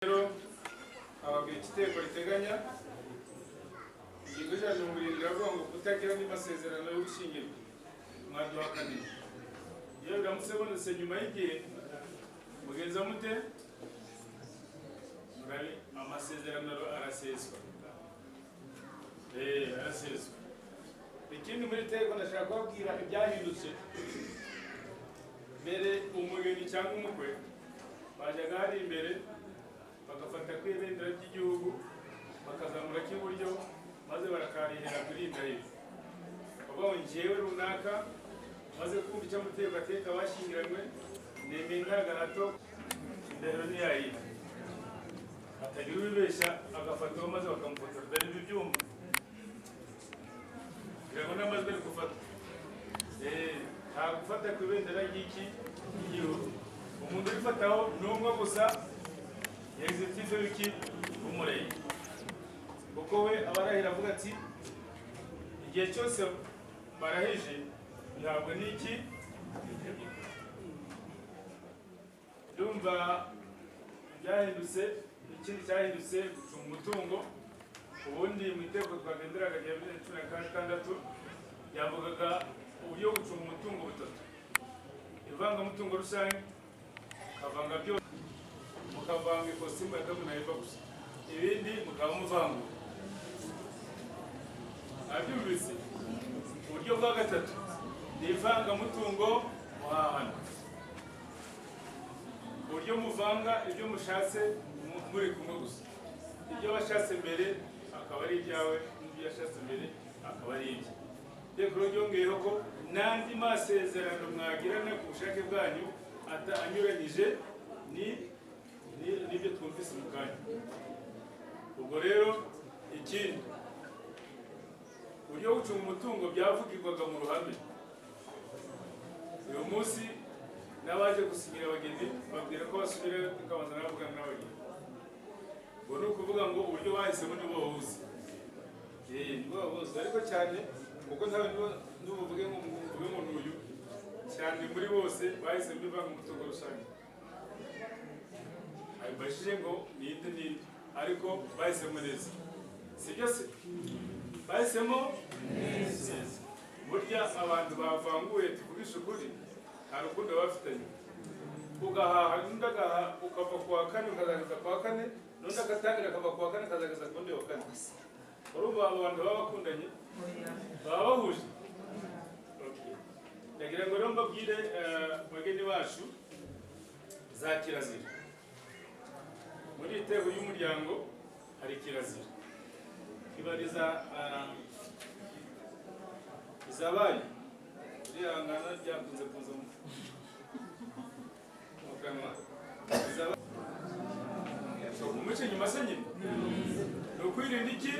Rero ababwira icyo itegeko riteganya. Ingingo 170 iravuga ngo kutagira andi masezerano yo gushyingirwa. Mwaduhakaniye. Iyo biramutse bibonetse nyuma y'igihe, mugenza mute? Amasezerano araseswa. Araseswa. Ikindi muri itegeko ndashaka kubabwira ibyahindutse. Mbere umugeni cyangwa umukwe bajyaga hari imbere, bagafata ku ibendera ry'igihugu, bakazamura k'iburyo, maze barakarihera kuri iyi ndahiro, bavuga ngo: "Njyewe runaka, maze kumva icyo amategeko ateka abashyingiranywe, nemeye nta gahato." Indahiro ni yayindi, hatagira uwibeshya agafataho maze bakamufotora. Dore ibi byuma kugira ngo n'amajwi ari gufata. Nta gufata ku ibendera ry'iki ry'igihugu. Umuntu urifataho ni umwe gusa, exécutif w'iki w'umurenge, kuko we aba arahira avuga ati igihe cyose barahije ntabwo n'iki. Ndumva byahindutse. Ikindi cyahindutse, gucunga umutungo. Ubundi mu itegeko twagenderaga rya 2016 yavugaga uburyo bwo gucunga umutungo butatu: ivangamutungo rusange, ukavanga byose, mukavanga ikositimu ya Adamu na Eva gusa, ibindi mukaba muvangura. Mwabyumvise? Uburyo bwa gatatu ni ivangamutungo muhahano, uburyo muvanga ibyo mushatse muri kumwe gusa, ibyo washatse mbere akaba ari ibyawe, n'ibyo yashatse mbere akaba ari ibye. Itegeko ryongeyeho ko n'andi masezerano mwagirana ku bushake bwanyu anyuranyije n'ibyo twumvise mu kanya. Ubwo rero ikindi, uburyo bwo gucunga umutungo byavugirwaga mu ruhame. Uyu munsi n'abaje gusinyira abageni babwira ko basubirayo, tukabanza nabavugana n'abageni. Ubwo ni ukuvuga ngo uburyo bahisemo nibo babuzi. Nibo babuzi, ariko cyane kuko ntawe ntubuvuge ngo mvuge ngo ni uyu. Cyane muri bose bahisemo ivangamutungo rusange. Abibajije ngo ninde ninde, ariko bahisemo neza, sibyo se? Bahisemo neza. Burya abantu bavanguye, tuvugisha ukuri, nta rukundo baba bafitanye. Ugahaha n'undi agahaha, ukava ku wa kane ukazageza ku wa kane, n'undi agatangira akava ku wa kane akazageza ku wundi wa kane. Urumva abo bantu baba bakundanye, baba bahuje? Okay. Ndagira ngo rero mbabwire, bageni bacu, za kirazira. Muri iri teko y'umuryango hari kirazira ibariza izabaye rihangana ryakunze kuza mu kanwa. Izabaye so kumuca inyuma se nyine ni ukwirinda iki?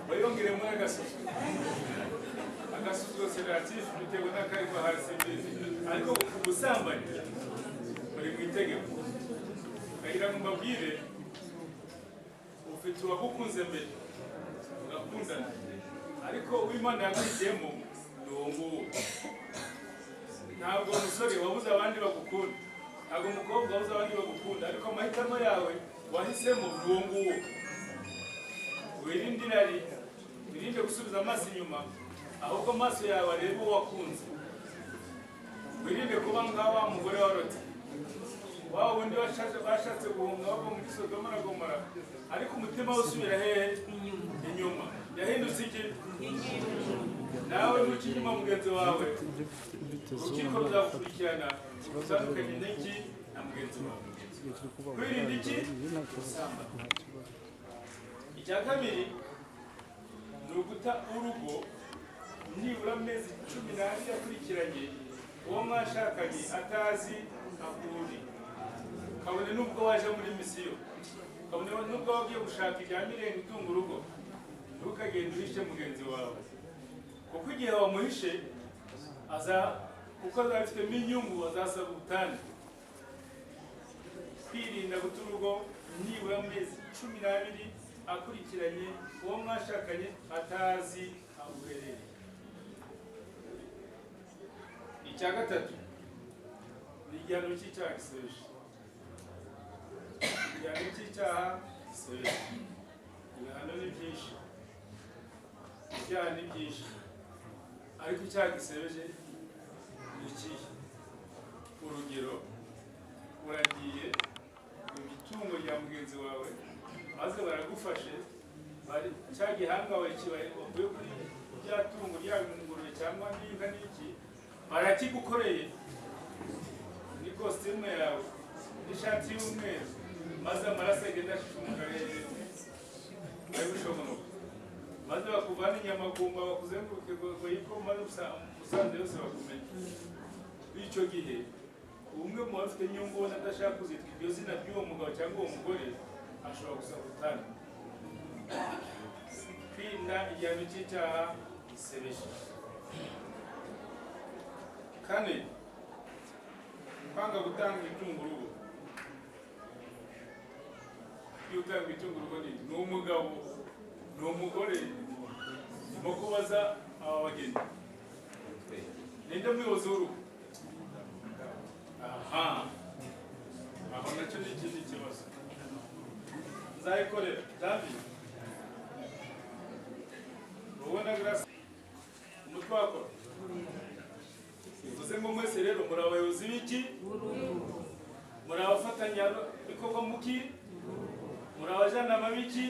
Bayongeremo agasuzuguro. Agasuzuguro c'est relatif, bitewe n'akariko hasi mbizi, ariko ubusambanyi buri mu itegeko. Ndagira ngo mbabwire, ufite uwagukunze mbere mugakundana, ariko uw'Imana yaguhitiyemo ni uwo nguwo. Ntabwo umusore wabuze abandi bagukunda, ntabwo umukobwa wabuze abandi bagukunda, ariko amahitamo yawe wahisemo ni uwo nguwo. Wirinde irari, wirinde gusubiza amaso inyuma, ahubwo amaso yawe arebe uwo wakunze. Wirinde kuba nka wa mugore wa Loti, wa wundi bashatse guhunga bava muri Sodoma na Gomora, ariko umutima we usubira hehe? Inyuma. Yahindutse iki? Nawe nuca inyuma mugenzi wawe, urukiko ruzagukurikirana, utandukanye n'iki na mugenzi wawe. Kwirinda iki? Ubusambanyi. Icya kabiri ni uguta urugo nibura amezi 12 akurikiranye, uwo mwashakanye atazi aho uri, kabone n'ubwo waje muri misiyo, kabone n'ubwo wagiye gushaka ibya mirenge utunga urugo, ntukagende uhishe mugenzi wawe, kuko igihe wamuhishe aza, kuko azaba abifitemo inyungu, azasaba ubutane. Kwirinda guta urugo nibura amezi 12 akurikiranye, uwo mwashakanye atazi aho uherereye. Icya gatatu ni igihano cy'icyaha gisebeje. Igihano cy'icyaha gisebeje. Ibihano ni byinshi, ibyaha ni byinshi, ariko icyaha gisebeje ni ikihe? Urugero, uragiye mu itungo rya mugenzi wawe, maze baragufashe, bari cya gihanga wawe kibaye wavuye kuri rya tungo, ryaba ingurube cyangwa n'inka n'iki, barakigukoreye ni kositimu yawe n'ishati y'umweru, maze amaraso agenda ashusha ari gushomoka, maze bakuvana inyama ku mba, bakuzenguruke ngo yiko, maze Musanze yose bakumenye. Icyo gihe umwe mu bafite inyungu ubona adashaka kuzitwa iryo zina ry'uwo mugabo cyangwa uwo mugore, ashobora gusaba ubutane. Kwirinda igihano cy'icyaha gisebeje. Kane, kwanga gutanga ibitunga urugo. Iyo utanga ibitunga urugo ni umugabo, ni umugore? Ndimo kubaza aba bageni, ninde muyobozi w'urugo? Aha, aho nacyo ni ikindi kibazo. Nzayikorera David, wowe na Grace, umutwe wakora. Bivuze ngo mwese rero muri abayobozi b'iki? Muri abafatanyabikorwa muki? Muri abajyanama b'iki?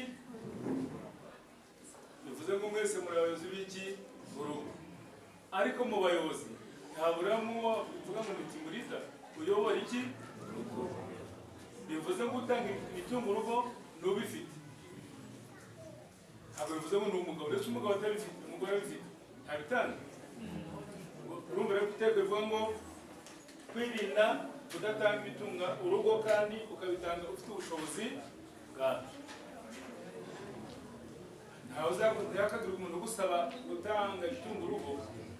Bivuze ngo mwese muri abayobozi b'iki? Urugo. Ariko mu bayobozi ntaburamo uwo bivuga ngo ni team leader uyobora iki? Bivuze ngo utanga ibitunga urugo ni ubifite, ntabwo bivuze ngo ni umugabo. Uretse umugabo atabifite, umugore abifite, ntabitanga. Urumva rero iteko rivuga ngo kwirinda kudatanga ibitunga urugo kandi ukabitanga ufite ubushobozi bwabyo. Ntawe uzakagira umuntu ugusaba gutanga ibitunga urugo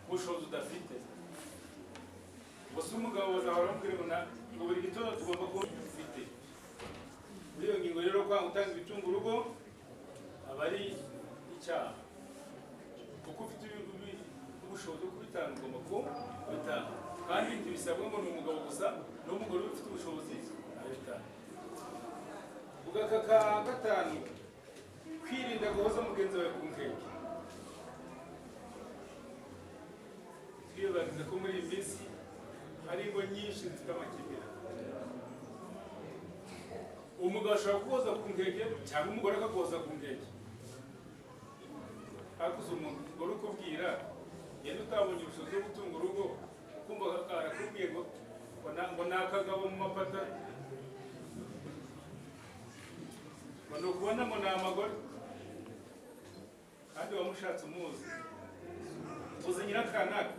ku bushobozi udafite. Gusa umugabo bazahora bamubwira ngo ngo buri gitondo tugomba kuba ufite. Muri iyo ngingo rero, kwanga gutanga ibitunga urugo aba ari icyaha, kuko ufite ubushobozi bwo kubitanga, ugomba kubitanga. Kandi ntibisabwa ngo ni umugabo gusa, n'umugore ufite ubushobozi arabitanga. Ugaka ka gatanu, kwirinda guhoza mugenzi wawe ku nkeke. Twibagize ko muri iyi minsi hari ingo nyinshi zifite amakimbirane. Umugabo ashobora kuguhoza ku nkeke cyangwa umugore akaguhoza ku nkeke. Hakuze umugore ukubwira, yenda utabonye ubushobozi bwo gutunga urugo, ukumva arakubwiye ngo ni akagabo mu mapataro, ngo ni ukubona ngo ni amagore, kandi wamushatse umuzi, uzi nyirakanaka,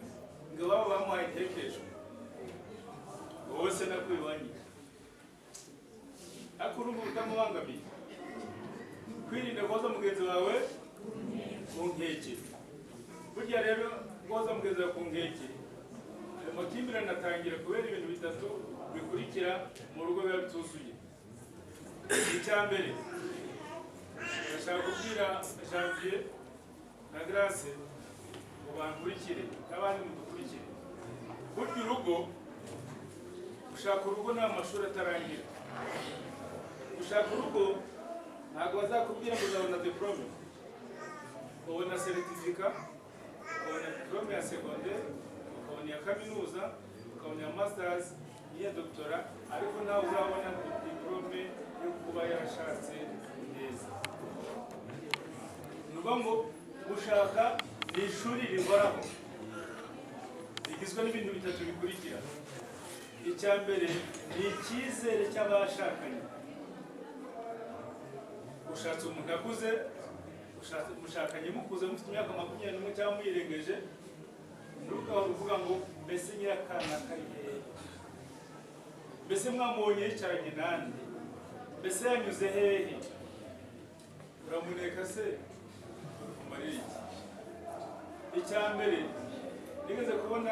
ngo iwabo bamuhaye itekesho, wowe se nakwibanye, ariko urumva utamubangamiye. Kwirinda guhoza mugenzi wawe ku nkeke. Burya rero guhoza mugenzi wawe ku nkeke, ayo makimbirane atangira kubera ibintu bitatu bikurikira mu rugo biba bituzuye. Icya mbere, ndashaka kubwira Janvier na Grace ngo bankurikire n'abandi mudukurikire. Burya urugo, gushaka urugo ni amashuri atarangira. Gushaka urugo ntabwo bazakubwira ngo uzabona diplôme. Ubona certificat, ukabona diplôme ya secondaire, ukabona iya kaminuza, ukabona iya masters n'iya doctorat, ariko nawe uzabona diplôme yo kuba yarashatse neza. Ni ukuvuga ngo gushaka ni ishuri rihoraho rigizwe n'ibintu bitatu bikurikira. Icya mbere ni icyizere cy'abashakanye. Ushatse umuntu akuze, mushakanye mukuze, mufite imyaka 21 cyangwa muyirengeje, ntugahore uvuga ngo mbese nyirakana kari hehe? Mbese mwamubonye yicaranye nande? Mbese yanyuze hehe? Uramuneka se umarira iki? Icya mbere, nigeze kubona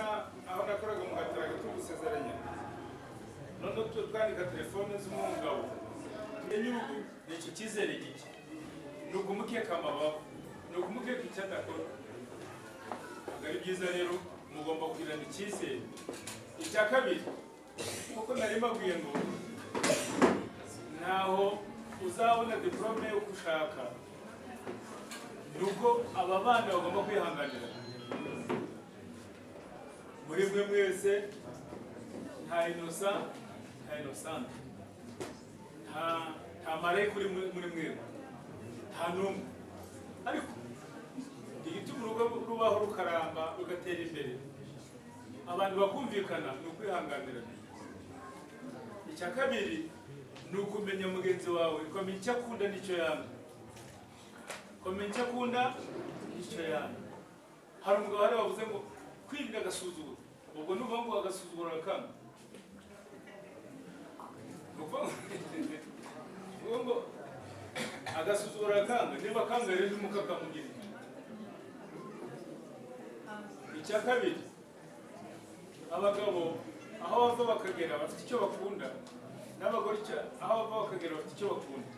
aho nakoraga mu gataraga tugusezeranya, noneho twandika telefone z'umugabo. Tumenye urugo ni icyo cyizere gike, ni ukumukeka amababa, ni ukumukeka icyo adakora. Ntabwo ari byiza rero, mugomba kugirana icyizere. Icya kabiri, kuko nari mbabwiye ngo ntaho Aho uzabona diplôme yo gushaka ni uko aba bana bagomba kwihanganira. Muri mwe mwese nta innocent, nta innocente, nta marayika uri muri mwebwe, nta n'umwe. Ariko igituma urugo rubaho, rukaramba, rugatera imbere, abantu bakumvikana, ni ukwihanganirana. Icya kabiri ni ukumenya mugenzi wawe, ukamenya icyo akunda n'icyo yanga, ukamenya icyo akunda n'icyo yanga. Hari umugabo hariya wavuze ngo kwirinda agasuzuguro. Ubwo ni ukuvuga ngo agasuzuguro arakanga. Ni ukuvuga ngo agasuzuguro arakanga. Niba akanga rero, ntimukakamugire. Icya kabiri, abagabo aho bava bakagera bafite icyo bakunda, n'abagore aho bava bakagera bafite icyo bakunda.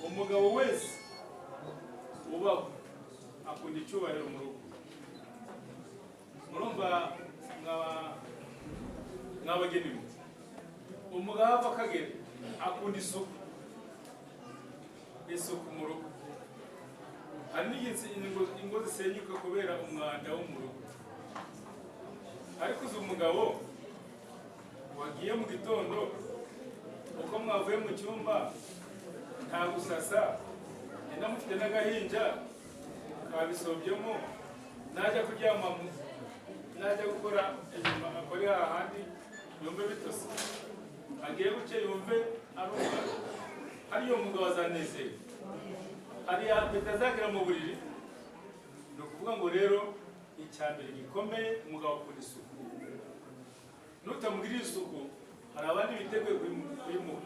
Umugabo wese ubaho akunda icyubahiro mu rugo. Murumva mwabageni mwe, umugabo aho ava akagera akunda isuku, isuku mu rugo. Hari n'igihe ingo zisenyuka kubera umwanda wo mu rugo. Ariko uzi umugabo wagiye mu gitondo, uko mwavuye mu cyumba nta gusasa, yenda mufite n'agahinja kabisobyemo, najya kuryama, najya gukora inyuma akore hahandi yumve bitose, agiye guke yumve ari umugabo, hariyo mugabo azanezerwa hariya bitazagera mu buriri. Ni ukuvuga ngo rero icya mbere gikomeye, umugabo akunda isuku. Nutamugirira isuku, hari abandi biteguye kuyimuha.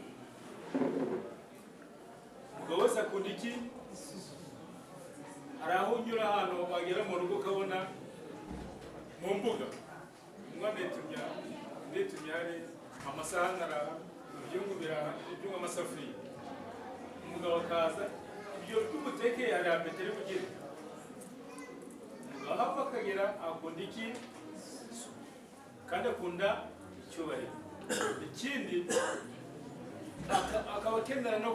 Umugabo wese akunda iki? Hari aho unyura ahantu wagera mu rugo ukabona mu mbuga umwana yitumye, undi yitumye, hari amasahani araha, ibyungu biraha, ibyungu, amasafuriya. Umugabo akaza, ibyo by'umutekeye, hari appétit ari bugire. Umugabo aho ava akagera akunda iki? Kandi akunda icyubahiro. Ikindi, akaba akenera no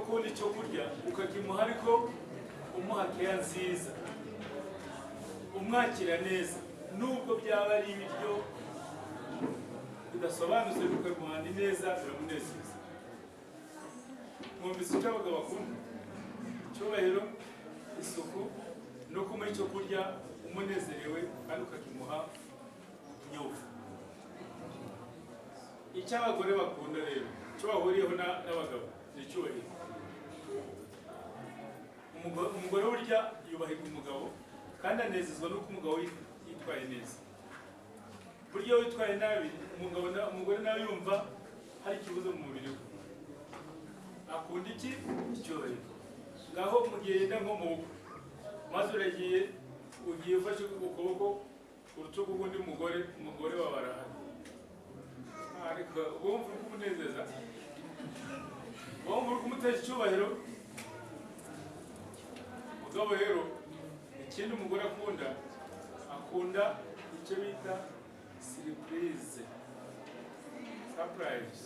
kubona icyo kurya, ukakimuha ariko umuha keya nziza, umwakira neza, nubwo byaba ari ibiryo bidasobanutse, ukabimuha neza, biramunezeza. Mwumvise icyo abagabo bakunda: icyubahiro, isuku, no kumuha icyo kurya umunezerewe kandi ukakimuha nyovu. Icyo abagore bakunda rero, icyo bahuriyeho n'abagabo ni icyubahiro. Umugore burya yubahirwa umugabo kandi anezezwa n'uko umugabo yitwaye neza. Burya iyo witwaye nabi, umugore nawe yumva hari ikibazo mu mubiri we. Akunda iki? Icyubahiro. Ngaho mugenda nko mu bukwe, maze uragiye, ugiye ufashe ukuboko ku rutugu rw'undi mugore, umugore wawe arahari, ariko wumva uri kumunezeza, wumva uri kumutesha icyubahiro. Mugabo rero, ikindi umugore akunda, akunda icyo bita surprise, surprise.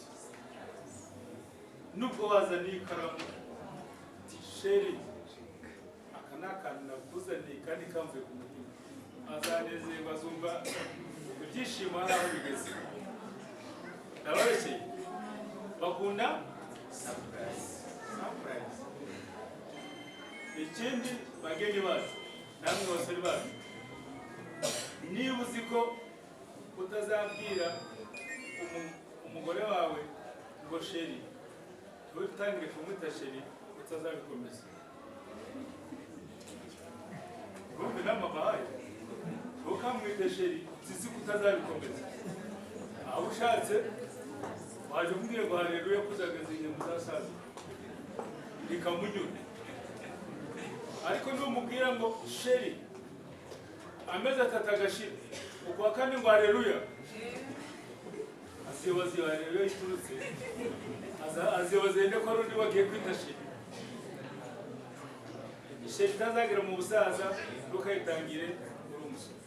Nubwo wazaniye ikaramu, ati: "Chéri, aka ni akantu nakuzaniye kandi kamvuye ku mutima," azanezerwa, azumva ibyishimo hari aho bigeze. Ndababeshyeye? Bakunda surprise, surprise. Ikindi, bageni bacu namwe basore bacu, niba uzi ko utazabwira umugore wawe ngo "chéri", ntutangire kumwita chéri utazabikomeza. Urumva inama bahaye? Ntukamwite chéri uzi ko utazabikomeza. Aho ushatse waje kumbwira ngo hareruya kuzagaza inyama uzasaza rikamunyura, ariko numubwira ngo "chéri", amezi 3 agashira, ukwa kane ngo hareruya, azibaza iyo hareruya iturutse, azibaza yende ko ari undi bagiye kwita chéri. Chéri itazagera mu busaza, ntukayitangire uri umusore.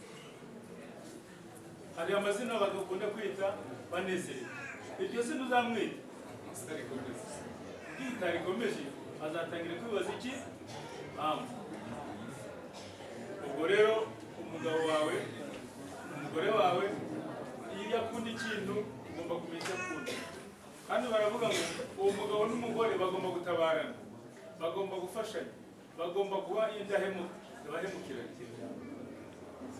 Hari amazina bagakunda kwita banezerewe. Iryo zina uzamwita, arikomeza. Kuko iyo utarikomeje azatangira kwibaza iki mpamvu. Ubwo rero umugabo wawe, umugore wawe, iyo akunda ikintu ugomba kumenya icyo akunda. Kandi baravuga ngo uwo mugabo n'umugore bagomba gutabarana, bagomba gufashanya, bagomba kuba indahemuka, ntibahemukirane.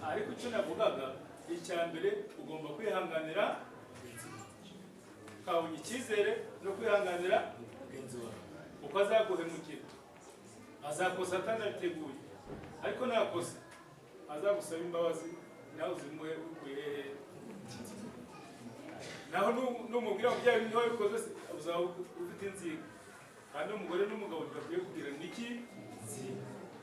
Ariko icyo navugaga, icya mbere ugomba kwihanganira, ukabona icyizere no kwihanganira mugenzi wawe. Uko azaguhemukira, azakosa atanabiteguye, ariko nakosa azagusaba imbabazi, nawe uzimuhe ukuye hehe? Naho numubwira ngo bya bindi wabikoze se, uzaba ufite inzika. Kandi umugore n'umugabo ntibakwiye kugira niki nzika.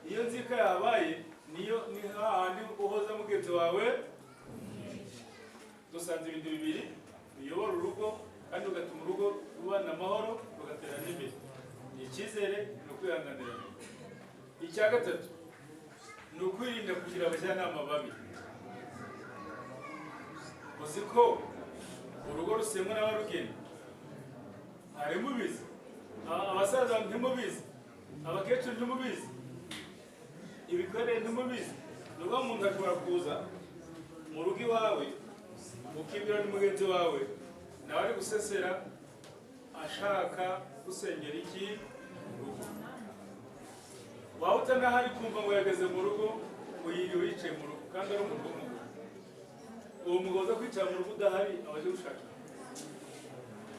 Iyo nzika yabaye, niyo ni hahandi uhoza mugenzi wawe. Dusanze ibintu bibiri biyobora urugo kandi bigatuma urugo rubana amahoro, rugatera n'imbere: ni icyizere no kwihanganirana. Icya gatatu ni ukwirinda kugira abajyanama babi. Uzi ko urugo rusenywa n'abarugenda? Hari mubizi, abasaza ntimubizi, abakecuru ntimubizi, ibikorere ntimubizi. Ni ukuvuga umuntu ashobora kuza mu rugo iwawe, ukibwira ni mugenzi wawe, nawe ari gusesera ashaka gusengera iki rugo. Waba utanahari, kumva ngo yageze mu rugo, ngo yiriwe yicaye mu rugo, kandi ari umuntu w'umugore. Uwo mugabo uza kwicara mu rugo udahari aba aje gushaka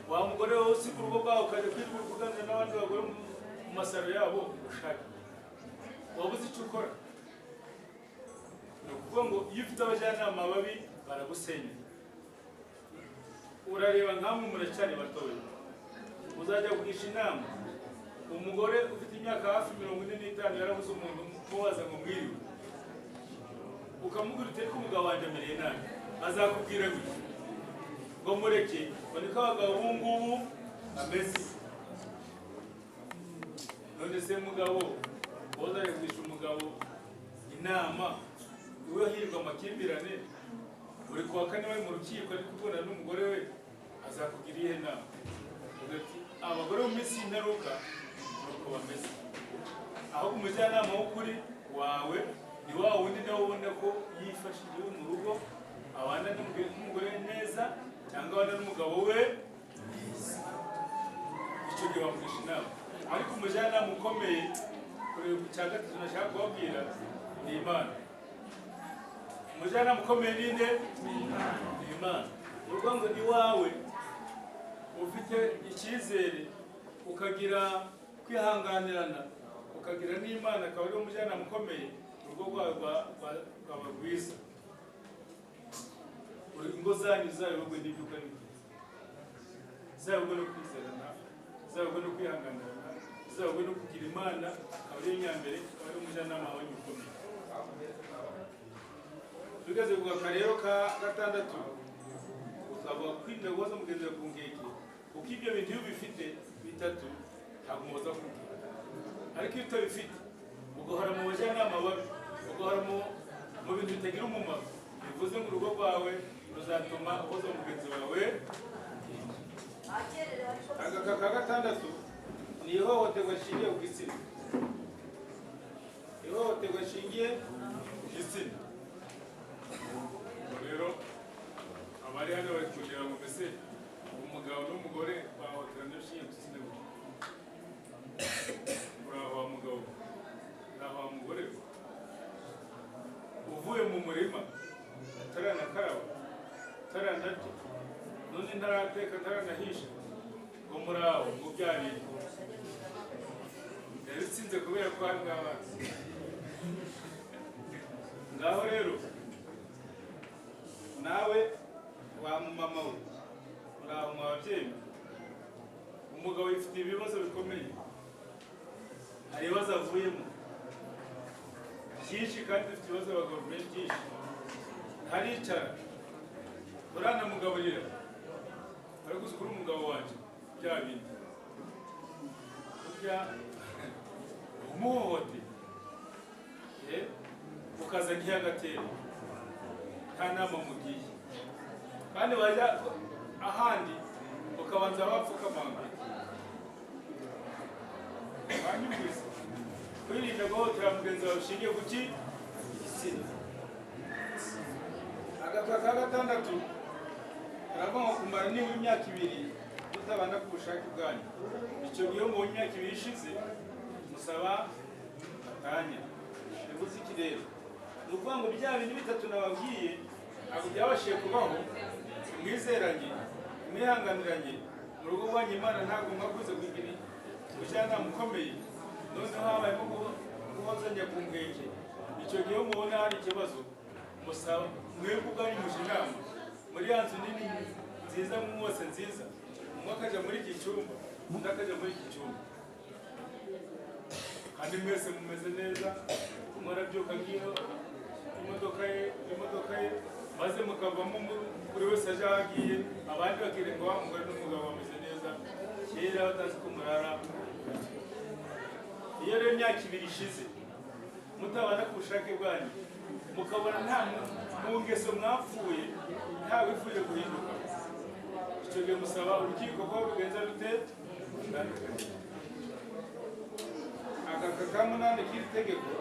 wa mugore wowe usiga urugo rwawe ukajya kwirirwa uri kuganira n'abandi bagore mu masaro yabo, ushaka waba uzi icyo ukora. Ni ukuvuga ngo iyo ufite abajyanama babi baragusenya. Urareba nkamwe muracyari batoya, uzajya kugisha inama umugore ufite imyaka hafi 45 yarabuze umuntu umubaza ngo mwiriwe, ukamubwira uti: "Ariko umugabo wanjye amereye nabi," azakubwira gutya ngo: "Mureke," ngo niko abagabo ubu ngubu bameze. None se mugabo, wazajya kugisha umugabo inama iwe hirwa amakimbirane buri kuwa kane bari mu rukiko, ari kubonana n'umugore we, azakubwira iyihe nama? Uvuga ati abagore mu minsi y'imperuka nuko bameze. Ahubwo umujyanama w'ukuri wawe ni wa wundi nawe ubona ko yifashije iwe mu rugo, abana n'umugore we neza cyangwa abana n'umugabo we neza. Icyo gihe wamugisha inama. Ariko umujyanama ukomeye kureba ku cya gatatu nashaka kubabwira ni Imana. Umujyanama ukomeye ni nde? Ni Imana. Ni ukuvuga ngo iwawe ufite icyizere, ukagira kwihanganirana, ukagira n'Imana akaba ariwe mujyanama ukomeye, urugo rwawe rwaba rwiza. Ingo zanyu zayoborwe n'ibyuka ari byiza, zayoborwe no kwizerana, zayoborwe no kwihanganirana, zayoborwe no kugira Imana akaba ariyo nyambere, akaba ariyo mujyanama wanyu ukomeye. Tugeze ku rero ka gatandatu, ukavuga kwirinda guhoza mugenzi wawe ku nkeke, kuko ibyo bintu iyo ubifite bitatu ntabwo umuhoza ku nkeke. Ariko iyo utabifite, ugahora mu bajyanama babi, ugahora mu bintu bitagira umumaro, bivuze ngo urugo rwawe ruzatuma uhoza mugenzi wawe. Aka ka gatandatu ni ihohoterwa rishingiye ku gitsina. Ihohoterwa rishingiye ku gitsina. Ubwo rero abari hano bari kugira ngo mbese umugabo n'umugore bahohoterana bishingiye ku gitsina gute? Uraho wa mugabo, uraho wa mugore we, uvuye mu murima utaranakaraba, utaranarya, none ntarateka, ntaranahisha, ngo muraho, ngo bya bintu yabitsinze kubera ko harimo abana. Ngaho rero nawe wa mumama we, muraho mwa babyeyi. Umugabo yifitiye ibibazo bikomeye, hari ibibazo avuyemo byinshi, kandi dufite ibibazo abagabo byinshi. Ntaricara, uranamugaburira, ariko uzi kuri umugabo wanjye bya bindi burya umuhohote ukaza ntiyagatera, nta nama mugiye, kandi wajya ahandi ukabanza wapfukamanga. Kwirinda guhohotera mugenzi wawe ushingiye ku ki? Igitsina. Agaka ka gatandatu karavuga ngo kumara nibura imyaka 2 mutabana ku bushake bwanyu. Icyo gihe mu myaka 2 ishize musaba gatanya. Bivuze iki rero? Ni ukuvuga ngo bya bintu bitatu nababwiye ntabwo byabashije kubaho. Mwizeranye, mwihanganiranye mu rugo rwanyu, Imana ntabwo mwakunze kugira umujyanama ukomeye. Noneho habayemo guhozanya ku nkeke. Icyo gihe mubona hari ikibazo, musaba mwebwe ubwanyu muje inama muri ya nzu nini nziza mwose nziza, umwe akajya muri iki cyumba, undi akajya muri iki cyumba, kandi mwese mumeze neza. Umwe arabyuka ngiyo imodoka ye, maze mukavamo, buri wese aje aho agiye, abandi bakirenga wa mugore n'umugabo bameze neza kera batazi ko murara. Iyo rero imyaka 2 ishize mutabana ku bushake bwanyu, mukabona nta mu ngeso mwapfuye, nta wifuje guhinduka, icyo gihe musaba urukiko ko rugenza rute? Rutandukanye. Agaka ka munani k'iri tegeko: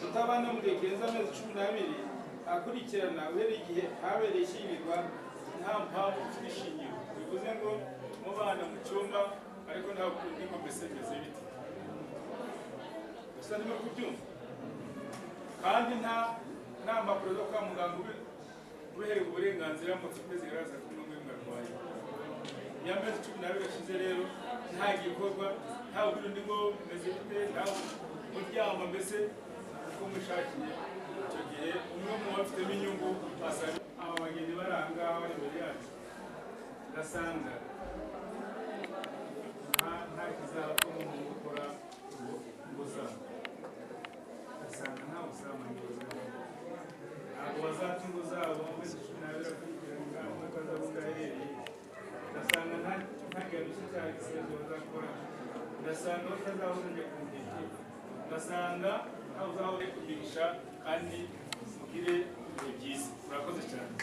kutabana mu gihe kirenze amezi 12 akurikirana uhereye igihe habereye ishyingirwa nta mpamvu ifite ishingiro. Bivuze ngo mubana mu cyumba ariko nta kundi ngo mbese bimeze bite, gusa ndimo kubyumva, kandi nta mpapuro zo kwa muganga ubihererwa uburenganzira mufite zigaragaza ko umwe muri mwe arwaye. Iyo amezi 12 ashize rero nta gikorwa, nta ubwira undi ngo meze bite, nta muryama, mbese uko mushakiye, icyo gihe umwe mu bafitemo inyungu asaba. Aba bageni bari aha ngaha bari imbere yacu, ugasanga nta kizabatuma mu gukora ingo zabo, ugasanga nta busambanyi buzaba, ntabwo bazata ingo zabo amezi 12 akurikirana, umwe akazavuga aherereye. Ugasanga nta gihano cy'icyaha gisezo bazakora, ugasanga batazahozanya ku nkeke, ugasanga ntawe uzahora kumigisha, kandi mugire ibihe byiza. Murakoze cyane.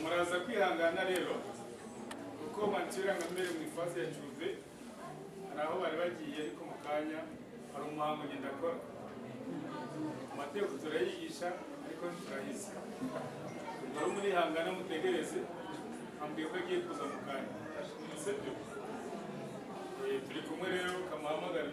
Muraza kwihangana rero kuko umwanditsi w'irangamimerere mu ifasi ya Cyuve hari aho bari bagiye, ariko mu kanya hari umuhango ngenda akora. Amategeko turayigisha ariko ntiturahize. Ubwo murihangana mutegereze, ambwiye ko agiye kuza mu kanya, sibyo? Turi kumwe rero, kamuhamagara.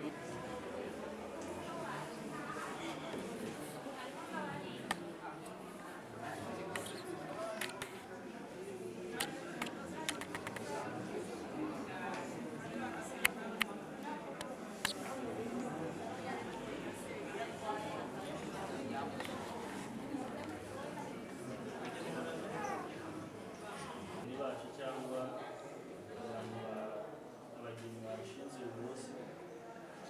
Bacu cyangwa abantu abageni bashinze uyu munsi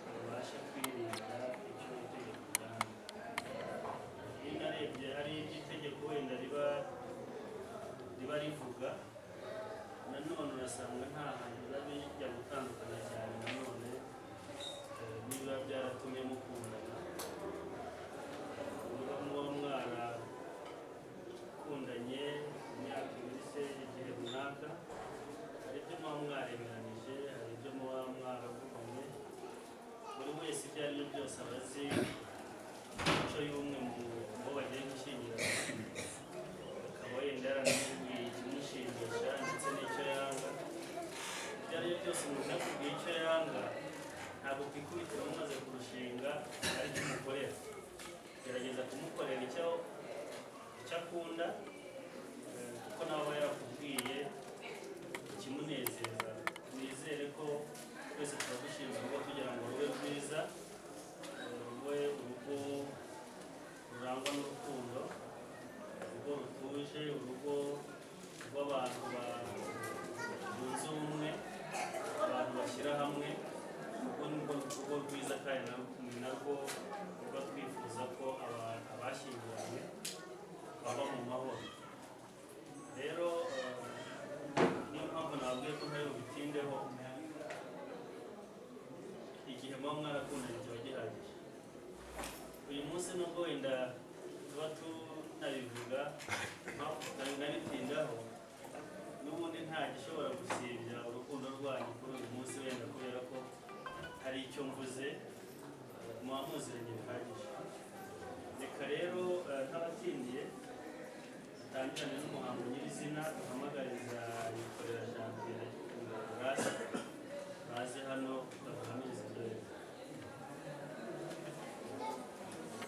babashe kwirinda icyo itegeko ryanga. Iyo narebye hari ibyo itegeko wenda riba rivuga, nanone urasanga nta hantu biba bijya gutandukana cyane. Nanone niba byaratumye mukundana, niba muba mwarakundanye imyaka 2 se igihe runaka, hari ibyo muba mwaremeranije, hari ibyo muba mwaravuganye. Buri wese ibyo ari byo byose aba azi imico y'umwe mu bo bagiye gushyingiranwa, akaba yenda yaranamubwiye ikimushimisha ndetse n'icyo yanga. Ibyo ari byo byose umuntu yakubwiye icyo yanga, ntabwo ku ikubitiro mumaze kurushinga aricyo umukorera. Gerageza kumukorera icyo akunda, kuko nawe aba yarakubwiye ikimunezeza. Nizere ko twese tuba dushinzwe urugo kugira ngo rube rwiza, rube urugo rurangwa n'urukundo, urugo rutuje, urugo rw'abantu bunze ubumwe, abantu bashyira hamwe. Urwo ni rwo rugo rwiza, kandi ni narwo tuba twifuza ko abashyingiranywe baba mu mahoro. Rero niyo mpamvu nababwiye ko ntari bubitindeho. Igihe muba mwarakundanye kiba gihagije. Uyu munsi nubwo wenda tuba tunabivuga nabitindaho, n'ubundi nta gishobora gusibya urukundo rwanyu kuri uyu munsi wenda kubera Muba muziranye bihagije. Reka rero ntabatindiye dutangirane n'umuhango nyirizina, duhamagariza Yikorera Janvier na